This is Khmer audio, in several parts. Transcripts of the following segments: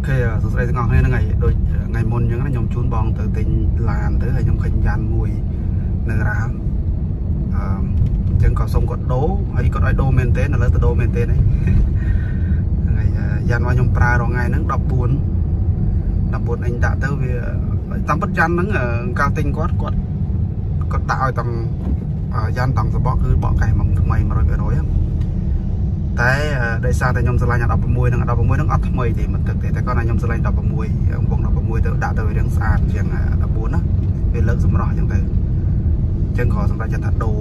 OK សួស្តីទាំងអស់គ្នាហ្នឹងហើយដូចថ្ងៃមុនអញ្ចឹងណាខ្ញុំជូនបងទៅទិញឡានទៅហើយខ្ញុំឃើញយ៉ាន់មួយនៅរ៉ាល់អឺអញ្ចឹងក៏សុំគាត់ដូរហើយគាត់ឲ្យដូរមែនទេឥឡូវទៅដូរមែនទេហ្នឹងហើយយ៉ាន់របស់ខ្ញុំប្រើរាល់ថ្ងៃហ្នឹង14 14អញដាក់ទៅវាតាមពិតយ៉ាន់ហ្នឹងកាលទិញគាត់គាត់គាត់ដាក់ឲ្យតង់យ៉ាន់តង់សបកគឺបកកេះមកថ្មី100%តែដោយសារតែខ្ញុំស្រឡាញ់16ហ្នឹង16ហ្នឹងអត់ថ្មីទេមិនទឹកទេតែគាត់ថាខ្ញុំស្រឡាញ់16កំពុង16ទៅដាក់ទៅវារៀងស្អាតជាង14ណាវាលើកសម្រស់អញ្ចឹងទៅអញ្ចឹងក៏សម្រាប់ចិត្តថាដូរ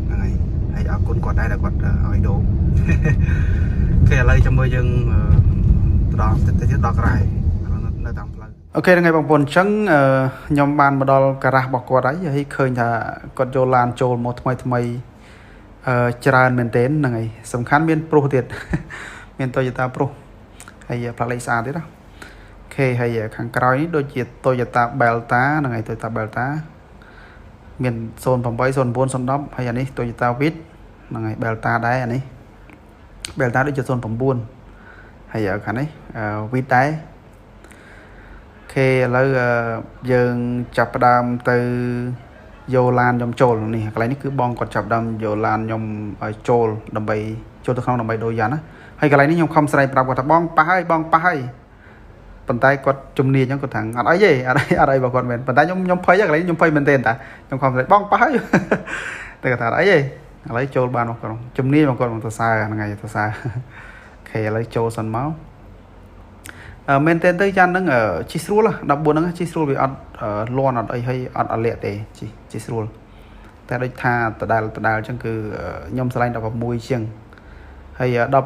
ហ្នឹងហើយហើយអរគុណគាត់ដែរដែលគាត់ឲ្យដូរគេឥឡូវចាំមើលយើងទៅដល់ទៅទៀតដល់ក្រែនៅតាមផ្លូវ OK ហ្នឹងហើយបងប្អូនអញ្ចឹងខ្ញុំបានមកដល់ការ៉ាស់របស់គាត់ហើយហើយឃើញថាគាត់យកឡានចូលមកថ្មីថ្មីអឺច្រើនមែនទែនហ្នឹងហើយសំខាន់មានប្រុសទៀតមាន Toyota ប្រុសហើយផ្លាកលេខស្អាតទៀតណា OK ហើយខាងក្រោយនេះដូចជា Toyota Belta ហ្នឹងហើយ Toyota Belta មាន08 09 010ហើយអានេះ Toyota Vitz ហ្នឹងហើយ Belta ដែរអានេះ Belta ដូចជា09ហើយខាងនេះ Vitz ដែរ OK ឥឡូវយើងចាប់ផ្ដើមទៅយកឡានខ្ញុំចូលនេះកន្លែងនេះគឺបងគាត់ចាប់ដើមយកឡានខ្ញុំឲ្យចូលដើម្បីចូលទៅក្នុងដើម្បីដូរយ៉ាន់ណាហើយកន្លែងនេះខ្ញុំខំស្រែកប្រាប់គាត់ថាបងប៉ះហើយបងប៉ះហើយប៉ុន្តែគាត់ជំនាញអញ្ចឹងគាត់ថាអត់អីទេអត់អីអត់អីបើគាត់មែនប៉ុន្តែខ្ញុំខ្ញុំភ័យកន្លែងខ្ញុំភ័យមែនទេតាខ្ញុំខំស្រែកបងប៉ះហើយតែគាត់ថាអត់អីទេឥឡូវចូលបានមកគាត់ជំនាញរបស់គាត់មកសរសើរហ្នឹងហើយសរសើរ OK ឥឡូវចូលសិនមកអឺមែនតើទៅយ៉ាន់ហ្នឹងជិះស្រួល14ហ្នឹងជិះស្រួលវាអត់លន់អត់អីហើយអត់អលាក់ទេជិះជិះស្រួលតែដូចថាដដែលដដែលអញ្ចឹងគឺខ្ញុំស្រឡាញ់16ជាងហើយ16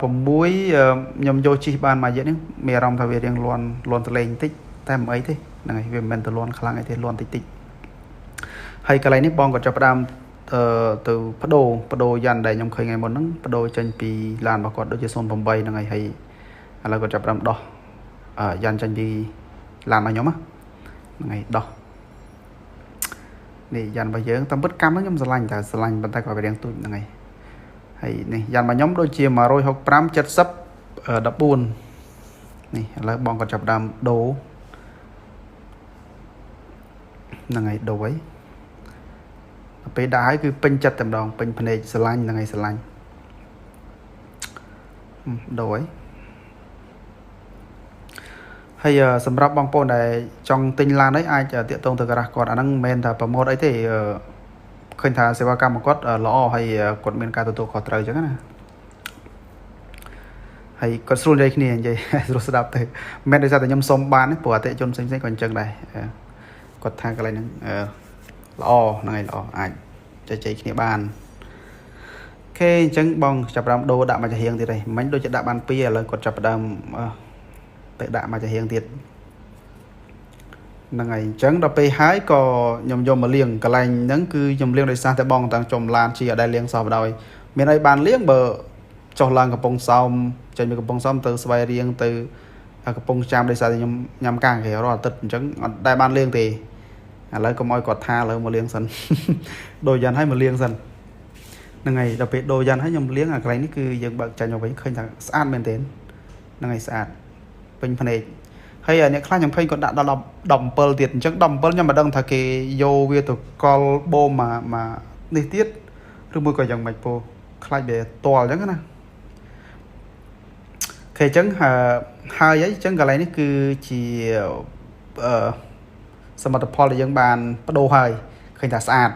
ខ្ញុំយកជិះបានមួយរយៈនេះមានអារម្មណ៍ថាវារៀងលន់លន់តលេងបន្តិចតែមិនអីទេហ្នឹងហើយវាមិនមែនទៅលន់ខ្លាំងអីទេលន់តិចតិចហើយកន្លែងនេះបងក៏ចាប់ផ្ដើមទៅបដូរបដូរយ៉ាន់ដែលខ្ញុំឃើញថ្ងៃមុនហ្នឹងបដូរចេញពីឡានរបស់គាត់ដូចជា08ហ្នឹងហើយហើយឥឡូវគាត់ចាប់ផ្ដើមដោះយ៉ាន់ចេញពីឡានរបស់ខ្ញុំហ្នឹងហើយដោះនេះយ៉ាន់របស់យើងតាមពិតកម្មខ្ញុំស្រឡាញ់តែស្រឡាញ់ប៉ុន្តែក៏វារៀងទូចហ្នឹងហើយហើយនេះយ៉ាន់របស់ខ្ញុំដូចជា165 70 14នេះឥឡូវបងក៏ចាប់ដើមដូរហ្នឹងហើយដូរហើយដល់ពេលដាក់ហើយគឺពេញចិត្តតែម្ដងពេញភ្នែកស្រឡាញ់ហ្នឹងហើយស្រឡាញ់ដូរហើយហើយសម្រាប់បងប្អូនដែលចង់ទិញឡានអីអាចតាក់ទងទៅការ៉ាស់គាត់អាហ្នឹងមិនមែនថា promote អីទេឃើញថាសេវាកម្មរបស់គាត់ល្អហើយគាត់មានការទទួលខុសត្រូវអញ្ចឹងណាហើយគាត់ស្រួលនិយាយគ្នានិយាយស្រួលស្ដាប់ទៅមិនមែនដោយសារតែខ្ញុំសុំបានទេព្រោះអតិថិជនផ្សេងៗក៏អញ្ចឹងដែរគាត់ថាកន្លែងហ្នឹងល្អហ្នឹងហើយល្អអាចជជែកគ្នាបាន OK អញ្ចឹងបងចាប់ផ្ដើមដូរដាក់មួយចំហៀងទៀតហើយមិញដូចជាដាក់បាន2ឥឡូវគាត់ចាប់ផ្ដើមទៅដាក់មួយចំហៀងទៀតហ្នឹងហើយអញ្ចឹងដល់ពេលហើយក៏ខ្ញុំយកមកលាងកន្លែងហ្នឹងគឺខ្ញុំលាងដោយសារតែបងតាំងចំឡានជាអត់ដែលលាងសោះបណ្ដោយមានអីបានលាងបើចុះឡើងកំពង់សោមចេញពីកំពង់សោមទៅស្វាយរៀងទៅកំពង់ចាមដោយសារតែខ្ញុំញ៉ាំកាងគេរាល់អាទិត្យអញ្ចឹងអត់ដែលបានលាងទេឥឡូវកុំឲ្យគាត់ថាឥឡូវមកលាងសិនដូរយ៉ាន់ឲ្យមកលាងសិនហ្នឹងហើយដល់ពេលដូរយ៉ាន់ឲ្យខ្ញុំលាងអាកន្លែងនេះគឺយើងបើកចាញ់មកវិញឃើញថាស្អាតមែនទែនហ្នឹងហើយស្អាតពេញភ្នែកហើយអ្នកខ្លះខ្ញុំឃើញគាត់ដាក់ដល់17ទៀតអញ្ចឹង17ខ្ញុំមិនដឹងថាគេយកវាទៅកលបូមមកមកនេះទៀតឬមួយក៏យ៉ាងម៉េចពោខ្លាចវាតល់អញ្ចឹងណា OK អញ្ចឹងហើយអញ្ចឹងកន្លែងនេះគឺជាអឺសមិទ្ធផលដែលយើងបានបដូរហើយឃើញថាស្អាត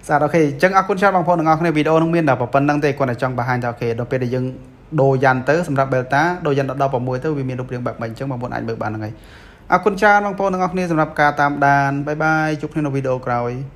ស្អាត OK អញ្ចឹងអរគុណច្រើនបងប្អូនទាំងអស់គ្នាវីដេអូនឹងមានតែប៉ុណ្្នឹងទេគាត់តែចង់បង្ហាញថា OK ដល់ពេលដែលយើងដូរយ៉ាន់ទៅសម្រាប់ Belta ដូរយ៉ាន់ដល់16ទៅវាមានរូបរាងបែបម៉េចអញ្ចឹងបងប្អូនអាចមើលបានហ្នឹងហើយអរគុណច្រើនបងប្អូនទាំងអស់គ្នាសម្រាប់ការតាមដាន bye bye ជួបគ្នានៅវីដេអូក្រោយ។